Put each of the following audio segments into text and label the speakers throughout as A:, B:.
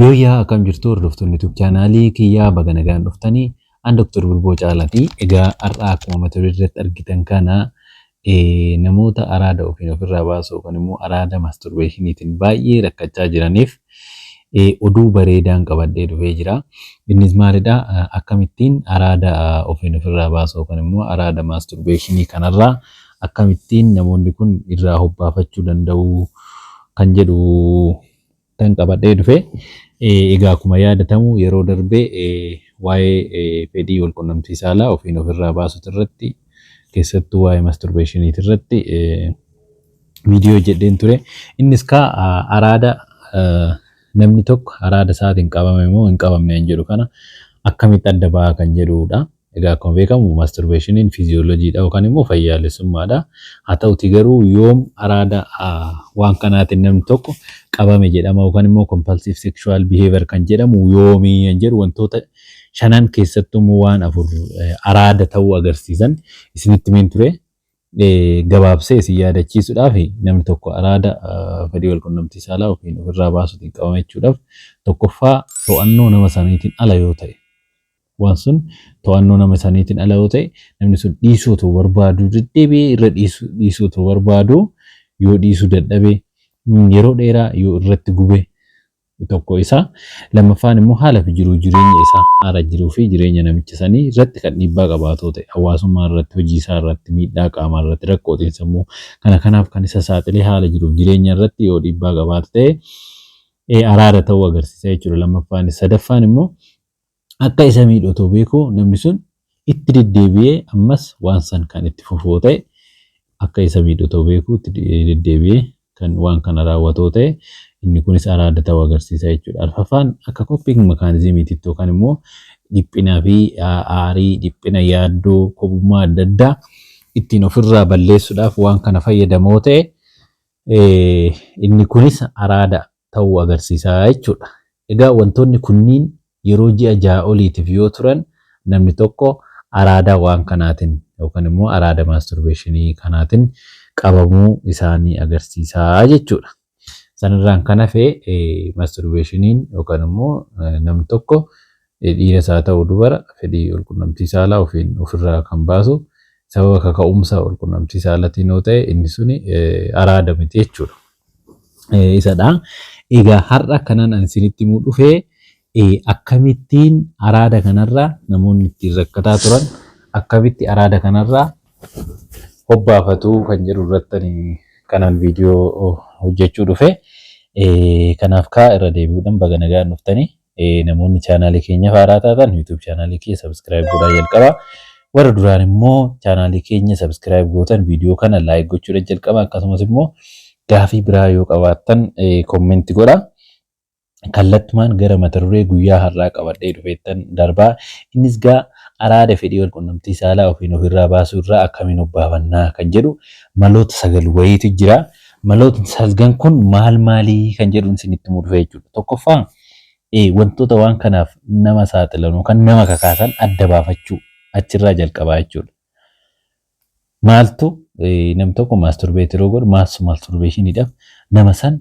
A: Yooyyaa, akkam jirtu hordoftoonni YouTube chaanaalii kiyyaa? Baga nagaan dhuftanii. An Dr. Bulboo Caalaati. Egaa har'a akkuma mata duree irratti argitan kana namoota araada ofiin ofirraa baasuu yookaan immoo araada masturbationiitiin baay'ee rakkachaa jiraniif oduu bareedaan qabadhee dhufee jira. Innis maalidha? Akkamittiin araada ofiin ofirraa baasuu yookaan immoo araada masturbationii kanarraa akkamittiin namoonni kun irraa hobbaafachuu danda'u kan jedhu kan qabadhee dhufe. Egaa akkuma yaadatamu yeroo darbe waa'ee fedhii walqunnamtii saalaa ofiin ofirraa baasutu irratti, keessattuu waa'ee masturbationiiti irratti viidiyoo jedheen ture. Innis kaa araada namni tokko araada isaatiin qabame moo hin qabamne kan jedhu kana akkamitti adda ba'a kan jedhudha. Egaa akkuma beekamu masturbationiin fiiziyooloojiidha yookaan immoo fayyaalessummaadha. Haa ta'uti garuu yoom araada waan kanaatiin namni tokko qabame jedhama yookaan immoo compulsive sexual behavior kan jedhamu yoomii kan jedhu, wantoota shanan keessattuu immoo waan afur araada ta'uu agarsiisan isinitti himeen ture. Gabaabsee isin yaadachiisuudhaaf, namni tokko araada fedhii walqunnamtii saalaa ofiin ofirraa baasuutiin qabame jechuudhaaf, tokkoffaa, to'annoo nama saniitiin ala yoo ta'e, waan sun to'annoo nama saniitiin ala yoo ta'e, namni sun dhiisuu otoo barbaadu, deddeebi'ee irra dhiisuu otoo barbaadu yoo dhiisuu dadhabe, yeroo dheeraa yoo irratti gube tokko isa. Lammaffaan immoo haala fi jiruu jireenya isaa, haala jiruu fi jireenya namicha sanii irratti kan dhiibbaa qabaatoo ta'e, hawaasummaa irratti, hojii isaa irratti, miidhaa qaamaa irratti, rakkoo xiinsammuu kana kanaaf kan isa saaxilee haala jiruuf jireenya irratti yoo dhiibbaa qabaate ta'e araada ta'uu agarsiisa jechuudha lammaffaan. Sadaffaan immoo akka isa miidhu otoo beekuu namni sun itti deddeebi'ee ammas waan san kan itti fufuu ta'e, akka isa miidhu otoo beekuu itti deddeebi'ee kan waan kana raawwatoo ta'e, inni kunis araada ta'uu agarsiisa jechuudha. Arfaffaan akka coping mechanismiititti yookaan immoo dhiphinaa fi aarii, dhiphina, yaaddoo, kophummaa adda addaa ittiin ofirraa balleessuudhaaf waan kana fayyadamoo ta'e, inni kunis araada ta'uu agarsiisa jechuudha. Egaa wantoonni kunniin yeroo ji'a 6 oliitiif yoo turan namni tokko araada waan kanaatiin yookaan immoo araada masturbationii kanaatiin qabamuu isaanii agarsiisa jechuudha. Sanirraan kan hafe masturbationiin yookaan immoo namni tokko dhiiras haa ta'u dubara fedhii walqunnamtii saalaa ofiin ofirraa kan baasu sababa kaka'umsa walqunnamtii saalaatiin yoo ta'e, inni suni araada miti jechuudha. Isadha. Egaa har'a kanan ani isinitti himuu dhufee akkamittiin araada kanarraa namoonni ittiin rakkataa turan akkamitti araada kanarraa hobbaafatu kan jedhu irratti kanan viidiyoo hojjechuu dhufe. Kanaaf kaa irra deebi'uudhaan baga nagaan dhuftanii. Namoonni chaanaalii keenya haaraa taatan YouTube chaanaalii keenya subscribe godhaa jalqaba. Warra duraan immoo chaanaalii keenya subscribe gootan viidiyoo kana like gochuudhaan jalqaba, akkasumas immoo gaafii biraa yoo qabaattan comment godhaa. Kallattumaan gara mata duree guyyaa har'aa qabadhee dhufeettan darbaa. Innis gaa araada fedhii walqunnamtii saalaa ofiin ofirraa baasuu irraa akkamiin obbaafannaa kan jedhu maloota sagal wayiitu jira. Malootni salgan kun maal maalii kan jedhu isinitti himuu dhufe jechuudha. Tokkoffaa, wantoota waan kanaaf nama saaxilan yookaan nama kakaasan adda baafachuu, achirraa jalqabaa jechuudha. Maaltu namni tokko masturbate yeroo godhu maaltu masturbationiidhaaf nama san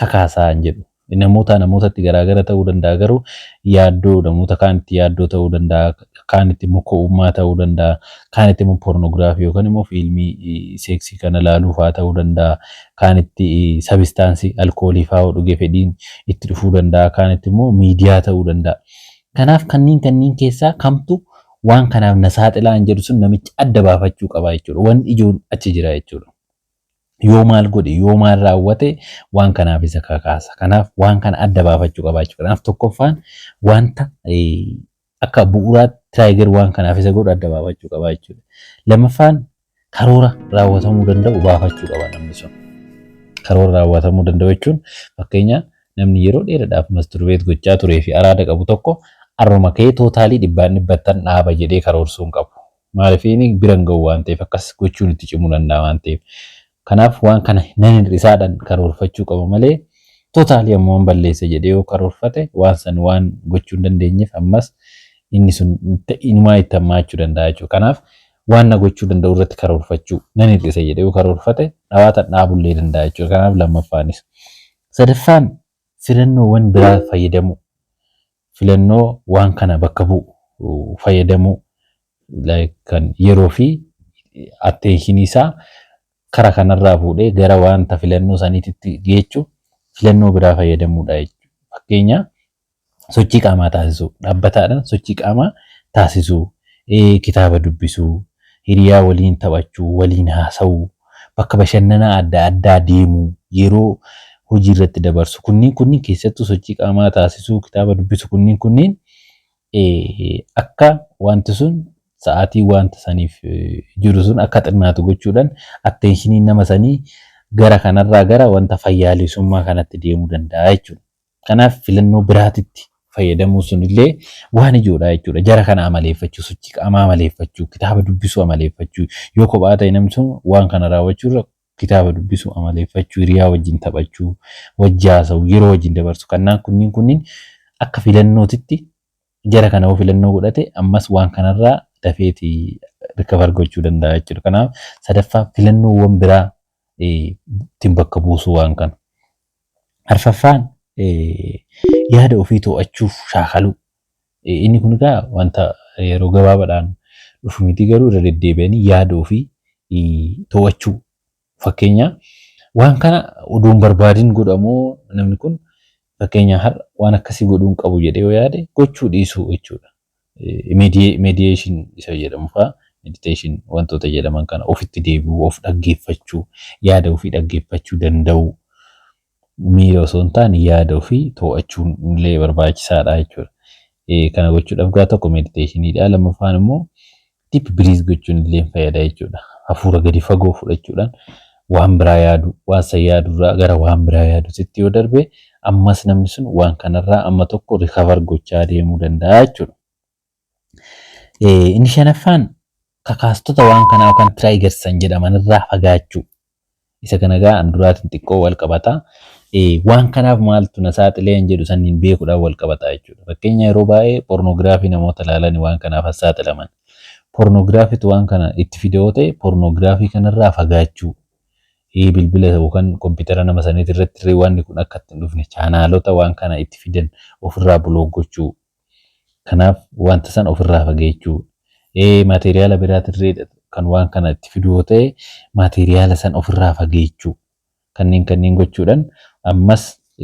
A: kakaasaa hin jedhu. Namoota namootatti garaagara ta'uu danda'a, garuu yaaddoo namoota kaanitti yaaddoo ta'uu danda'a, kaanitti immoo ko'ummaa ta'uu danda'a, kaanitti immoo pornogiraafii yookaan immoo fiilmii seeksii kana ilaaluu fa'aa ta'uu danda'a, kaanitti substance alkoolii fa'aa dhugee fedhiin itti dhufuu danda'a, kaanitti immoo miidiyaa ta'uu danda'a. Kanaaf kanneen keessaa kamtu waan kanaaf na saaxilaa hin jedhu sun namichi adda baafachuu qaba jechuudha. Wanni ijoon achi jira jechuudha. Yoo maal godhe, yoo maal raawwate waan kanaaf isa kakaasa? Kanaaf waan kana adda baafachuu qaba jechuudha. Kanaaf tokkoffaan wanta akka bu'uuraatti trigger waan kanaaf isa godhu adda baafachuu qaba jechuudha. Lammaffaan karoora raawwatamuu danda'u baafachuu qaba namni sun. Karoora raawwatamuu danda'u jechuun, fakkeenya, namni yeroo dheeraadhaaf masturbate gochaa turee fi araada qabu tokko arruma ka'ee totally dhibbaan dhibbattan dhaaba jedhee karoorsuu hin qabu. Maaliif? Inni bira hin ga'u waan ta'eef, akkas gochuun itti cimuu danda'a waan ta'eef. Kanaaf waan kana nan hir'isaadhaan karoorfachuu qaba malee totally ammoo balleessa jedhee yoo karoorfate waan san waan gochuu hin dandeenyeef ammas inni sun inumaa itti hammaachuu danda'a jechuudha. Kanaaf waan na gochuu danda'u irratti karoorfachuu, nan hir'isa jedhee yoo karoorfate dhawaatan dhaabullee danda'a jechuudha. Kanaaf lammaffaanis. Sadaffaan Filannoowwan biraa fayyadamuu. Filannoo waan kana bakka bu'u fayyadamuu, kan yeroo fi attention isaa kara kanarraa fuudhee gara wanta filannoo saniititti geechu filannoo biraa fayyadamuudha jechuudha. Fakkeenya, sochii qaamaa taasisuu, dhaabbataadhaan sochii qaamaa taasisuu, kitaaba dubbisuu, hiriyaa waliin taphachuu, waliin haasa'uu, bakka bashannanaa adda addaa deemuu, yeroo hojii irratti dabarsu. Kunniin keessattuu sochii qaamaa taasisuu, kitaaba dubbisu, kunniin akka wanti sun sa'aatii wanta saniif jiru sun akka xinnaatu gochuudhaan attentioniin nama sanii gara kanarraa gara wanta fayyaalessummaa kanatti deemuu danda'a jechuudha. Kanaaf filannoo biraatitti fayyadamuu sunillee waan ijoodha jechuudha. Jara kana amaleeffachuu, sochii qaamaa amaleeffachuu, kitaaba dubbisuu amaleeffachuu, yoo kophaa ta'e namni sun waan kana raawwachuurra kitaaba dubbisuu amaleeffachuu, hiriyaa wajjin taphachuu, wajji haasa'uu, yeroo wajjin dabarsu, kannaan kunniin akka filannootitti jara kana yoo filannoo godhate ammas waan kanarraa dafeeti recover gochuu danda'a jechuudha. Kanaaf sadaffaa filannoowwan biraa ittiin bakka buusuu waan kana. Arfaffaan yaada ofii to'achuuf shaakaluu. Inni kun egaa wanta yeroo gabaabaadhaan dhufu miti, garuu irra deddeebi'anii yaada ofii to'achuu. Fakkeenya, waan kana oduu hin barbaadin godhamoo, namni kun fakkeenya har'a waan akkasii godhuu hin qabu jedhee yoo yaade gochuu dhiisuu jechuudha. Meditation isa jedhamu fa'aa, meditation wantoota jedhaman kana, ofitti deebi'uu, of dhaggeeffachuu, yaada ofii dhaggeeffachuu danda'uu, miira osoo hin taane yaada ofii to'achuun illee barbaachisaadha jechuudha. Kana gochuudhaaf gaa tokko meditationiidha. Lammaffaan immoo deep breath gochuun illee fayyada jechuudha. Hafuura gadi fagoo fudhachuudhaan waan biraa yaadu, waan san yaadurraa gara waan biraa yaaduutti yoo darbe ammas namni sun waan kanarraa amma tokko recover gochaa deemuu danda'a jechuudha. Inni shanaffaan kakaastota waan kanaa yookaan triggersan jedhaman irraa fagaachuu. Isa kana egaa an duraatiin xiqqoo wal qabata. Waan kanaaf maaltu na saaxilee hin jedhu saniin beekuudhaan wal qabata jechuudha. Fakkeenya, yeroo baay'ee pornography namoota ilaalan waan kanaaf as saaxilaman. Pornographyitu waan kana itti fide yoo ta'e pornography kanarraa fagaachuu. Bilbila yookaan kompiitara nama saniitii irratti illee wanni kun akka itti hin dhufne channelota waan kana itti fidan ofirraa block gochuu. Kanaaf wanta san ofirraa fageechuu. Materiala biraatirree kan waan kana itti fidu yoo ta'e materiala san ofirraa fageechuu. Kanneen gochuudhaan ammas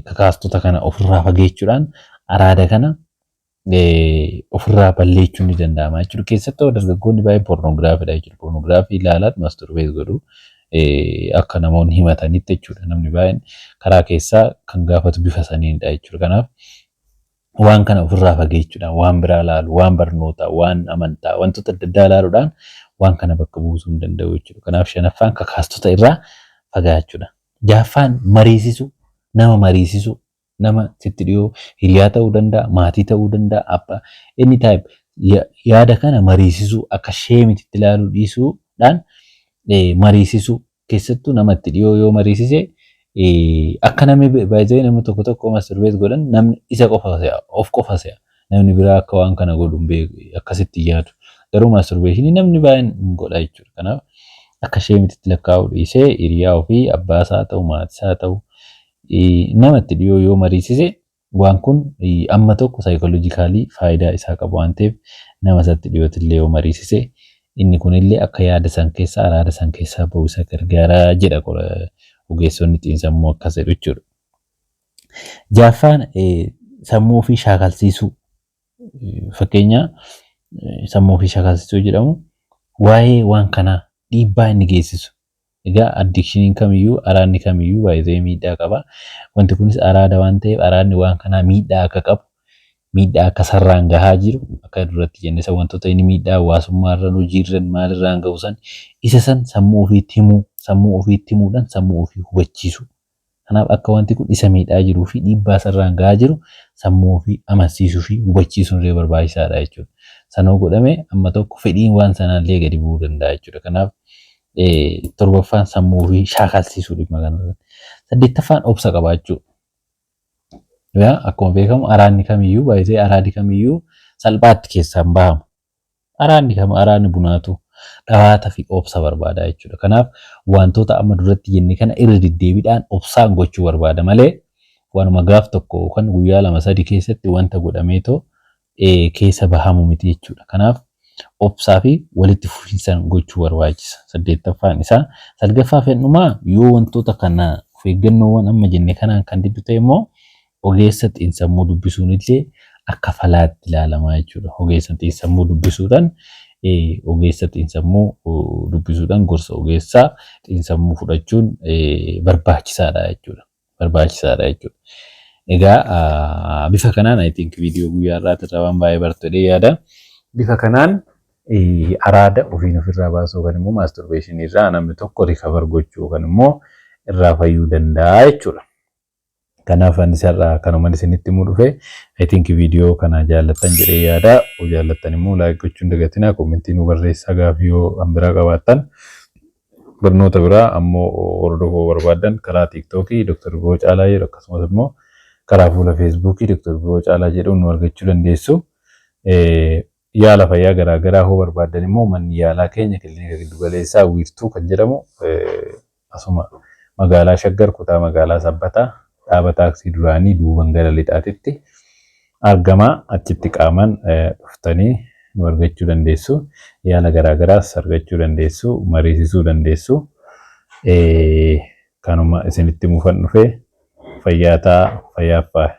A: kakaastota kana ofirraa fageechuudhaan araada kana ofirraa balleechuun ni danda'ama jechuudha. Keessattuu dargaggoonni baay'een pornographydha jechuudha. Pornography ilaalaa masturbate godhu akka namoonni himatanitti jechuudha. Namni baay'een karaa keessaa kan gaafatu bifa saniinidha jechuudha. Kanaaf waan kana ofirraa fageechuudhaan waan biraa ilaalu, waan barnootaa, waan amantaa, wantoota adda addaa ilaaluudhaan waan kana bakka buusuu hin danda'u jechuudha. Kanaaf shanaffaan kakaastota irraa fagaachuudha. Ja'affaan mariisisuu, nama mariisisuu, nama sitti dhiyoo hiriyaa ta'uu danda'a, maatii ta'uu danda'a, abbaa, any type, yaada kana mariisisuu, akka shameitti ilaaluu dhiisuudhaan mariisisuu. Keessattuu nama itti dhiyoo yoo mariisise, akka namni baay'ee namni tokko tokko masturbate godhan namni isa qofa se'a, of qofa se'a. Namni biraa akka waan kana godhu hin beeku, akkasitti yaadu. Garuu masturbation namni baay'een hin godha jechuudha. Kanaaf akka shameitti lakkaa'uu dhiisee hiriyaa ofii, abbaa isaa ta'u, maatii isaa ta'u, nama itti dhiyoo yoo mariisise waan kun amma tokko psychologically faayidaa isaa qabu waan ta'eef nama isatti dhiyootti illee yoo mariisise inni kunillee akka yaada san keessaa, araada san keessaa ba'u isa gargaaraa jedha, ogeessonni xiinsammuu akkas jedhu jechuudha. Ja'affaan sammuu ofii shaakalsiisuu. Fakkeenya, sammuu ofii shaakalsiisuu jedhamu waa'ee waan kanaa dhiibbaa inni geessisu. Egaa addictioniin kamiyyuu, araadni kamiyyuu baay'ee miidhaa qaba. Wanti kunis araada waan ta'eef araadni waan kanaa miidhaa akka qabu, miidhaa akka sarraan gahaa jiru, akka duratti jenne isa wantoota inni miidhaa hawaasummaa irraan, hojii irraan, maalirraan gahu san, isa san sammuu ofiitti himuu, sammuu ofiitti himuudhaan sammuu ofii hubachiisu. Kanaaf akka wanti kun isa miidhaa jiruu fi dhiibbaa sarraan gahaa jiru sammuu ofii amansiisuu fi hubachiisuun illee barbaachisaadha jechuudha. Sanoo godhame amma tokko fedhiin waan sanaallee gadi bu'uu danda'a jechuudha. Kanaaf torbaffaan sammuu ofii shaakalsiisuu dhimma kanarratti. Saddeettaffaan obsa qabaachuu. Yaa akkuma beekamu araadni kamiyyuu, baay'ee araadni kamiyyuu salphaatti keessaa hin bahamu. Araadni kam, araadni bunaatu dhawaata fi obsa barbaada jechuudha. Kanaaf wantoota amma duratti jenne kana irra deddeebiidhaan obsaan gochuu barbaada malee Waanuma gaaf tokko yookaan guyyaa lama sadi keessatti wanta godhameetoo keessa bahamu miti jechuudha. Kanaaf obsaa fi walitti fufiinsaan gochuu barbaachisa. Saddeettaffaan isaa. Salgaffaa fi dhumaa, yoo wantoota kana of eeggannoowwan amma jenne kanaan kan diddu ta'e immoo ogeessa xiinsammuu dubbisuun illee akka falaatti ilaalamaa jechuudha. Ogeessa xiinsammuu dubbisuudhaan, ogeessa xiinsammuu dubbisuudhaan gorsa ogeessaa xiinsammuu fudhachuun barbaachisaadha jechuudha. Barbaachisaadha jechuudha. Egaa bifa kanaan I think viidiyoo guyyaa har'aati irraa waan baay'ee bartu jedhee yaada. Bifa kanaan araada ofiin ofirraa baasuu yookaan immoo masturbation irraa namni tokko recover gochuu yookaan immoo irraa fayyuu danda'a jechuudha. Kanaaf ani isarraa kanuma isinitti himuu dhufe. I think viidiyoo kana jaallattan jedhee yaada. Yoo jaallattan immoo like gochuu hin dagatinaa. Comment nu barreessaa, gaafii yoo kan biraa qabaattan. Barnoota biraa ammoo hordofuu barbaaddan karaa TikTokii Dr. Biroo Caalaa jedhu, akkasumas immoo karaa fuula Facebookii Dr. Biroo Caalaa jedhuun nu argachuu dandeessu. Yaala fayyaa garaa garaa hoo barbaaddan immoo manni yaalaa keenya Kilinika Giddugaleessaa Wiirtuu kan jedhamu asuma magaalaa Shaggar, kutaa magaalaa Sabbataa, dhaaba taaksii duraanii duuban gara lixaatitti argama. Achitti qaamaan dhuftanii nu argachuu dandeessu. Yaala garaa garaas argachuu dandeessu. Mariisisuu dandeessu. Kanuma isinitti himuufan dhufe. Fayyaa ta'aa, fayyaaf faaya.